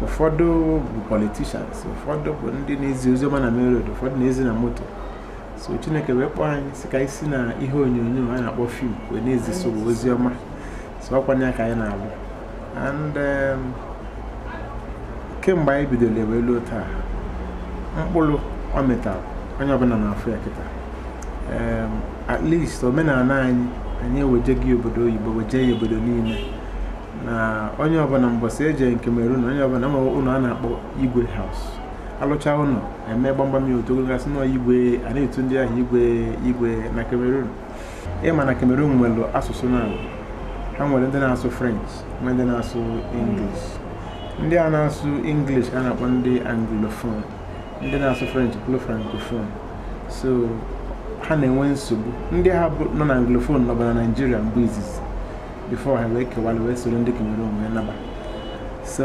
Ụfọdụ bụ politicians, ụfọdụ bụ ndị na-ezi oziọma na main road, ụfọdụ na-ezi na moto. So Chineke wee kpọọ anyị sị ka anyị si na ihe onyonyo a na-akpọ film wee na-ezisa ụwa oziọma. So ọkwanye ya ka anyị na-alụ. And kemgbe anyị bidoro wee luo taa, mkpụrụ ọ mịtara, onye ọbụla na-afụ ya kịta. At least omenala anyị, anyị eweje gị obodo oyibo, weje ya obodo niile, na onye ọbụla mbọsị eje nke Cameroon, onye ọbụla nwere ụlọ a na-akpọ Igwe House. Alụcha ụlọ, eme gbamgbam ya otu ogologo, asị nọ igwe, a na-etu ndị ahụ igwe igwe na Cameroon. Ịma na Cameroon nwere asụsụ na ha nwere ndị na-asụ French, nwee ndị na-asụ English. Ndị a na-asụ English ka a na-akpọ ndị Anglophone, ndị na-asụ French bụrụ Francophone. So ha na-enwe nsogbu. Ndị ha bụ nọ na Anglophone nọbụ na Nigeria mbụ izizi before ha wee kewara wee soro ndị Cameroon wee naba. So